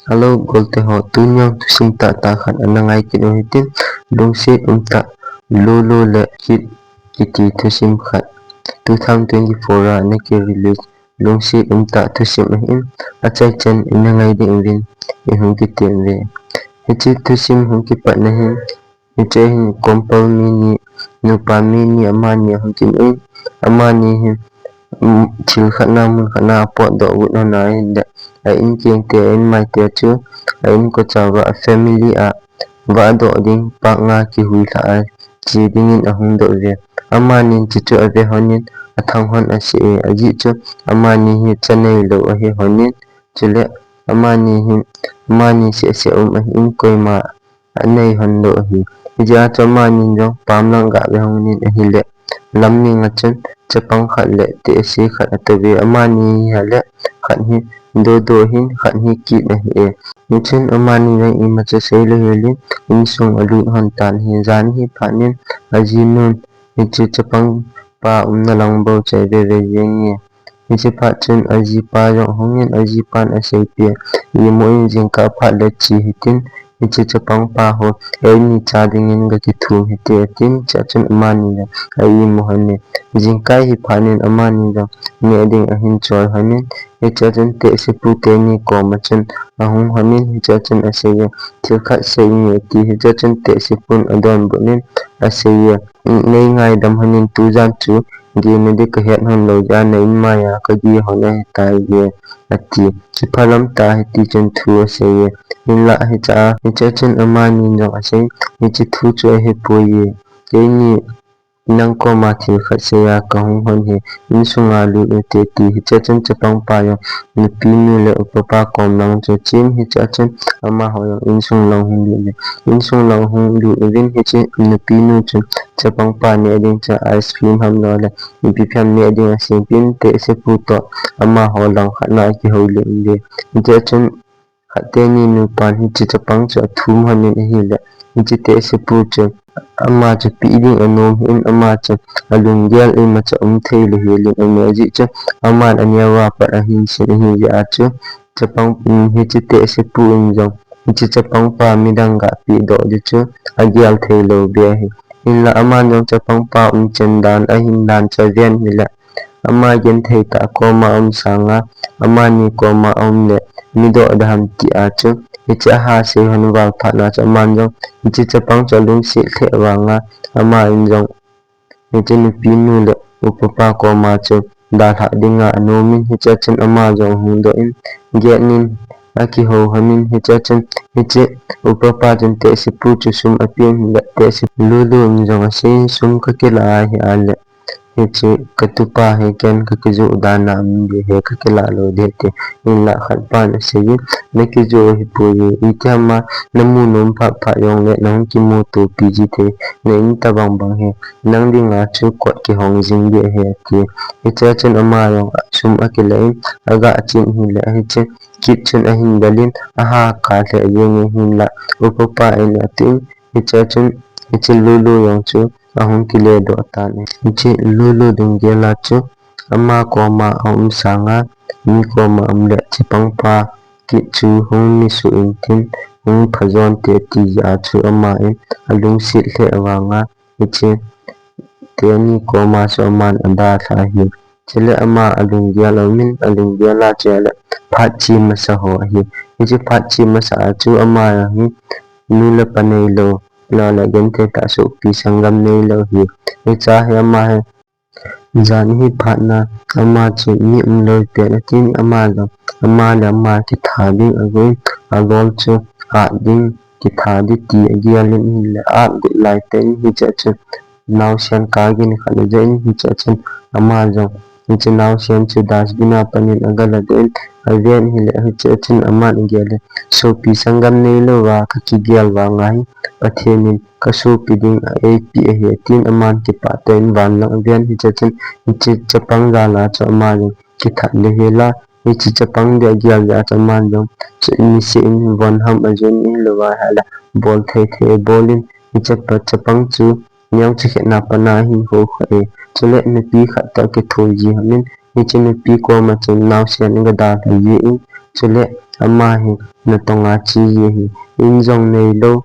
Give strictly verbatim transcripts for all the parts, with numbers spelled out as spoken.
Hello, golte ho, tuni thusim tahtah khat ana ngai kit u hitin, lungset umtah, Lulu le Kit kiti thusim khat. Two thousand twenty-four a ana ki release, lungset umtah thusim ahin, achaichan ina ngai ding uvin, ihung kitem uve. Hiche thusim hung kipatna hin, hiche hin couple mi ni, nupa mi ni amani ahung kimu in, amani hin, mm, thil khatna mun khatna apotdoh ut hon ahin le, a in keng te, a in mai te chu, a in kocha uva, a family a, vahdoh ding, park nga kihui lha a, che dingin ahung doh uve. Amanin chuchu ave hon in, athang hon asei e, ajeh chu, amani hi cha neilou ahi hon in, chule, amani hin, amani seh seh um ahin, koima anei hon lou ahi. Hijeh a chu amanin jong pam lang gave hon in ahile, lam ning a chun chapang khat le tehse khat atoh uve. Amani hi ahile khat hi Dodo ahin, khat hi Kit ahi e. Hichun amani jong imacha seilou hel in insung alut hon tan ahi. Jan hi phat in ajinun hiche chapang pa umna lang bou chu ave ve jeng e. Hiche phat chun ajipa jong ahung in, ajipan aseipeh e, imu in jingkah phat le che hitin, hiche chapang pa ho, eini cha dingin gakithum hite atin, hichea chun amani jong a imu hon e. Jingkah hi phat in amani jong neh ding ahin choi hon in, hichea chun tehsepu teni koma chun ahung hon in, hichea chun asei e, thil khat sei inge ati, hichea chun tehsepun adonbut in asei e, nei ngaidam hon in tujan chu, gei nading kahet hon lou jeh a na in maiya kagei hon ahitai e, ati. Kiphalam tah hiti chun thu asei e. Hinlah hichea, hichea chun amani jong asei, hiche thu chu ahipoi e. Keini nang koma thil khat seiya kahung hon hi, insunga lut ute ati. Hichea chun chapang pa jong nupinu le upapa kom lang chu achen, hichea chun amaho jong insung lang hung lut e. Insung lang hung lut uvin hiche nupinu chun chapang pa neh ding chu ice cream ham lou le ipi pi ham neh ding asei peh in, tehsepu toh amaho lang khat na akihoulim uve. Hichea chun khat teni nupan hiche chapang chu athum hon in ahile, hiche tehsepu chu ama chu peh ding anom hih in, ama chu alunggel imacha um theilou hel in aum e, ajeh chu aman aneo a pat ahin sin ahi jeh a chu chapang, um, hiche tehsepu in jong hiche chapang pa midang ga pehdoh ding chu agel theilou be ahi. Hinlah aman jong chapang pa umchan dan, ahin dan chu aven hile, ama genthei tah koma aum sanga, amani koma aum le, mi doh ding ham tia chu, hiche aha sei hon val phat na chu aman jong hiche chapang chu alungset lheh vanga, aman jong hiche nupinu le upapa koma chu dalhah dinga anom in, hichea chun ama jong ahung doh in, gate in akihou hon in, hichea chun hiche upapa chun tehsepu chu sum apen le, tehse Lulu in jong asei in, sum kakilah ahi ale, hiche katupa hi ken kakijoh dan a um ding ahi, kakilah lou ding ati. Hinlah khat pan asei in, nakijoh ahipoi e, itiham a namu nom phat phat jongle nahung kimutopi ji thei, na in tabang bang hi nang dinga chu kot kihong jing ding ahi ati. Hichea chun ama jong sum akilah in, aga chen hile, hiche Kit chun ahin bel in, aha kah lheh jeng e, hinlah upapa in atin, hichea chun hiche Lulu jong chu ahung kile doh tan e. Hiche Lulu lunggel a chu ama koma aum sanga, mi koma aum le, chapang pa Kit chu hung nisuh intin, hung phajon te ati jeh a chu aman alungset lheh vanga, hiche teni koma chu aman adalha ahi. Chule ama alunggel a um in, alunggel a chu ahile phat che masa ho ahi. Hiche phat che masa a chu ama hi nu le pa neilou, lou le genthei tah sopi sanggam neilou ahi. Hichea hi ama hi jan hi phat na ama chu mi umlou pen atin, ama jong ama le ama kitha ding agon, alol chu at ding kitha ding ti agel in, ahile at got lai tah in hichea chun naosen kagin khat ajoh in, hichea chun ama jong hiche naosen chu dustbin a panin aga ladoh in, aven ahile hichea chun aman agel in, sopi sanggam neilou a kakigel vanga hi Pathen in kasopi ding a eipeh ahi atin, aman kipah tah in van lang aven, hichea chun hiche chapang jal a chu ama jong kithat le hel a, hiche chapang ding agel jeh a chu aman jong chu niseh in von ham ajon in, ahilou a ahile bol thei thei abol in, hiche pa chapang chu neocha khat na pat na ahin hou kha e. Chule nupi khat toh akitho ji hon in, hiche nupi koma chun naosen aga dalha ji in, Chule ama hi natong a che ji ahi. In jong neilou,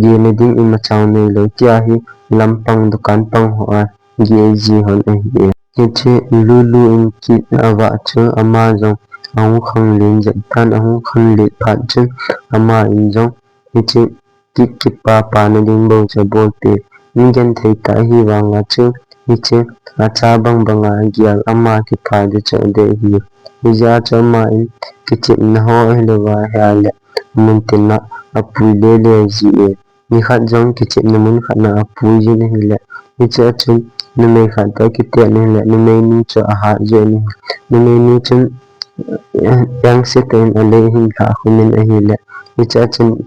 gena ding imacha neilou, tia hi lampang dukan pang hoa gei ji hon ahi. Hiche Lulu in Kit avah chu ama jong ahung khanglen jep tan, ahung khanglen phat chun ama in jong hiche Kit kipah pah na ding bou chu abol peh. Mi genthei tah ahi vanga chu hiche acha bang banga agel ama kipah ding chu adei ahi. Hijeh a chu ama in kichepna ho ahilouva ahile muntin a apui lele ji e. Nikhat jong kichepna mun khat na apui jin ahile, hiche a chun numei khat toh akitet in ahile, numei nu chu ahat jin ahi. Numei nu chun, eh, engse tah in alei ahin lhah khum in ahile, hiche a chun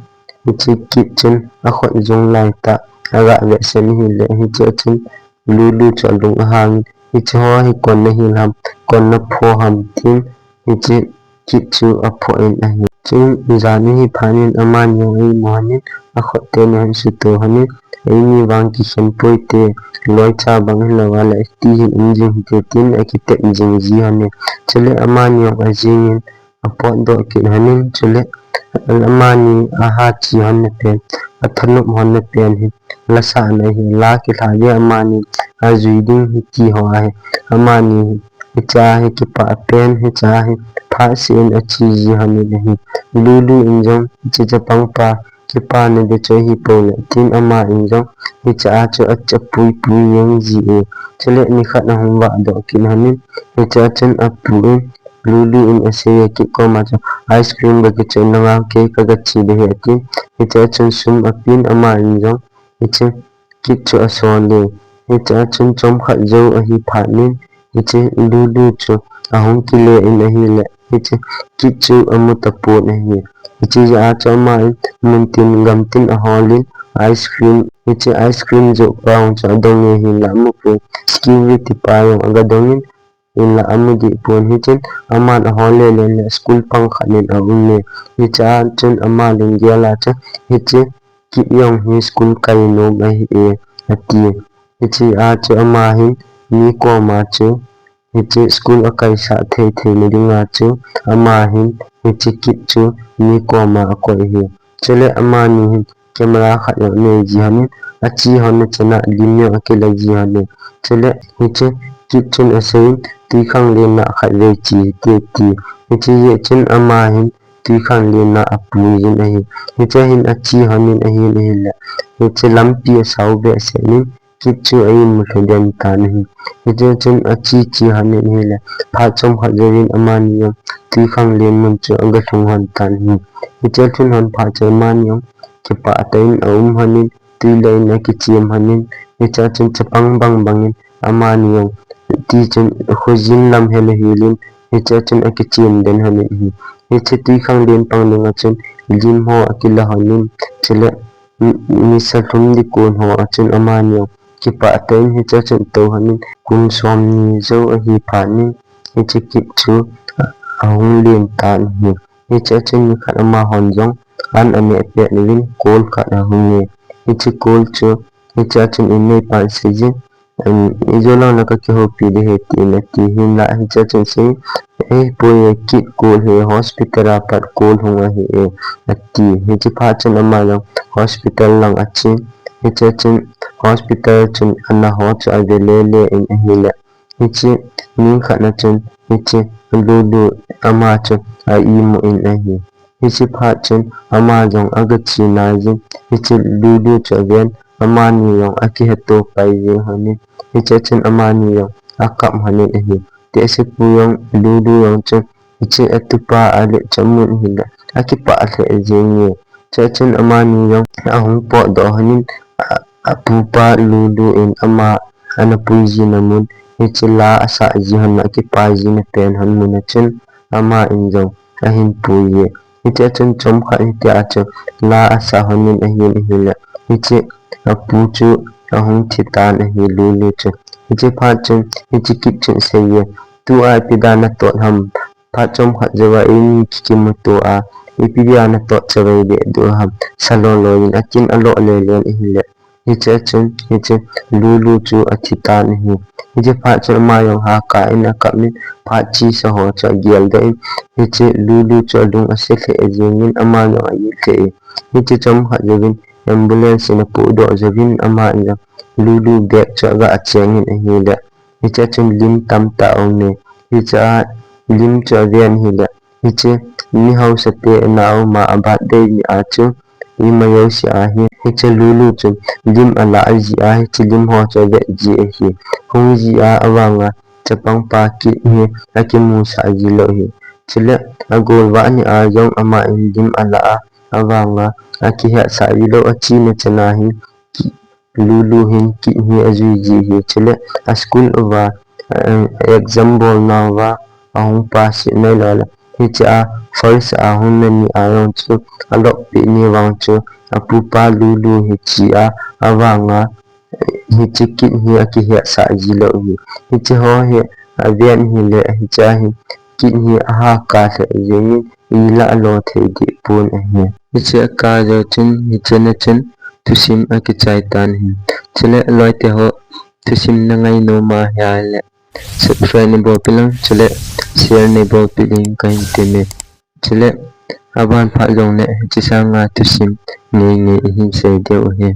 hiche Kit chun akhut jong lai tah aga vetsah in ahile, hiche a chun Lulu chu alung ahang in, hiche ho hi koi na hil ham, koi na phoh ham tin, hiche Kit chu aphoh in ahi. Chun jan ahi phat in amani jong a-imu hon in, akhut teni hon suto hon in, eini vang kikhen poi te, loicha bang hilou a le ti hin um jing hite tin akitep jing ji hon in. Chule amani jong ajing in, apotdoh kit hon in, chule amani ahat che hon na pen, athanop hon na pen hi lasah na hi, la kilha ding amani ajui ding hi ti ho ahi. Amani hi, hiche hi kipah pen, hiche hi phat seh in ache ji hon in ahi. Lulu in jong hiche chapang pa kipah na ding chu ahi poi le tin ama in jong hiche a chu ache pui pui jeng ji e. Chule nikhat ahung vah doh kit hon in, hiche a chun apu in Lulu in asei e, Kit koma chu ice cream ga kichoi in lang a, kei kaga che ding ahi atin. Hiche a chun sum apen, ama in jong hiche Kit chu asol e. Hiche a chun chomkhat jou ahi phat in, hiche Lulu chu ahung kile in ahile, hiche Kit chu amu tapon ahi. Hiche jeh a chu ama in muntin gamtin ahol in ice cream, hiche ice cream joh pa jong chu adong e, hinlah amu pon, security pa jong aga dong in, hinlah amu deh pon. Hichun aman ahol lele le school pang khat in aum e. Hiche a chun ama lunggel a chu hiche Kit jong hi school kai nom ahi e, ati. Hiche a chu ama hin mi koma chu hiche school akaisah thei thei na dinga chu ama hin hiche Kit chu mi koma akoi ahi. Chule amani hin camera khat jong anei ji hon in, ache hon na chan a lim jong akila ji hon e. Chule hiche Kit chun asei in, twikhanglen a khatvei che hite ati. Hiche jeh chun ama hin twikhanglen a apui jin ahi. Hiche hin ache hon in ahin ahile, hiche lampi asao behseh in Kit chu a-imu lhu den tan ahi. Hiche chun ache che hon in ahile, phat chomkhat jouvin amani jong twikhanglen mun chu aga lhung hon tan ahi. Hiche alhun hon phat chun amani jong kipah tah in aum hon in, twi lah in akichem hon in, hiche a chun chapang bang bang in amani jong, ti chun khojin lam hel ahil in, hiche a chun akichem den hon in ahi. Hiche twikhanglen pang dinga chun lim ho akila hon in, chule ni-, nisa lhum ding kon ho a chun amani jong kipah tah in hiche a chun tou hon in, kum somni jou ahi phat in hiche Kit chu ahung len tan ahi. Hiche a chun nikhat amahon jong an aneh pet uvin call khat ahung e. Hiche call chu, hiche a chun inneipan asei jin, um, ijou lang le kakihoupi ding ahi tin ati, hinlah hiche a chun asei, eh, poi e, Kit call ahi, hospital a pat call hung ahi e, ati. Hiche phat chun ama jong hospital lang ache. Hiche a chun hospital chun ana ho chu ave lele in ahile, hiche nikhat na chun hiche Lulu ama chu a-imu in ahi. Hiche phat chun ama jong aga che nai jin, hiche Lulu chu aven, amani jong akihetto pai jeng hon in, hiche a chun amani jong akap hon in ahi. Tehsepu jong Lulu jong chu hiche atupa alet chu amun ahile akipah lheh jeng e. Hiche a chun amani jong ahung potdoh hon in, a, apupa Lulu in ama ana pui jina mun, hiche la asah ji hon a, akipa jina pen hon mun a chun ama in jong ahin pui e. Hiche a chun chomkhat hitia chu la asah hon in ahin ahile, hiche apu chu ahung thi tan ahi, Lulu chu. Hiche phat chun hiche Kit chun asei e, tua ipi dia natot ham, phat chomkhat jouva eini kikimuto a, ipi dia natot chavai deh diu ham, sa lolo in atin, alo lele in ahile, Hiche a chun, hiche Lulu chu athi tan ahi. Hiche phat chun ama jong hah kah in akap in, phat chesa ho chu agel doh in, hiche Lulu chu alung ase lheh jeng in ama jong aji lheh e. Hiche chomkhat jouvin ambulance in apohdoh jouvin ama jong Lulu bag chu aga acheng in ahile, hiche a chun lim tamtah aum e. Hiche a lim chu aven ahile, hiche mi haosa te nao ma a birthday ni a chu ima jouse ahi. Hiche Lulu chun lim alah ji a, hiche lim ho chu avet ji ahi. Hung ji a avanga chapang pa kit hi akimusah ji lou ahi. Chule agol vah ni a jong ama in lim alah a, avanga akihetsah ji lou, achena chana hi ki Lulu hin kit hi ajui ji ahi. Chule a school uva, eh, exam bolna uva ahung pass nailou le, hiche a first ahung na ni a jong chu aloppi ni vang chu apupa Lulu hi chi a, avanga hiche kit hi akihetsah ji lou ahi. Hiche ho hi aven ahile, hiche a hi kit hi ahah kah lheh jeng in, ilah alo thei deh pon ahi. Hiche akah jou chun, hiche na chun thusim akichai tan ahi. Chule loite ho, thusim na ngai nom ahile, subscribe neibolpeh lang, chule share neibolpeh ding kahin tem e. Chule aban phat jongle hiche sanga thusim ngei ngei ihin sei diu ahi.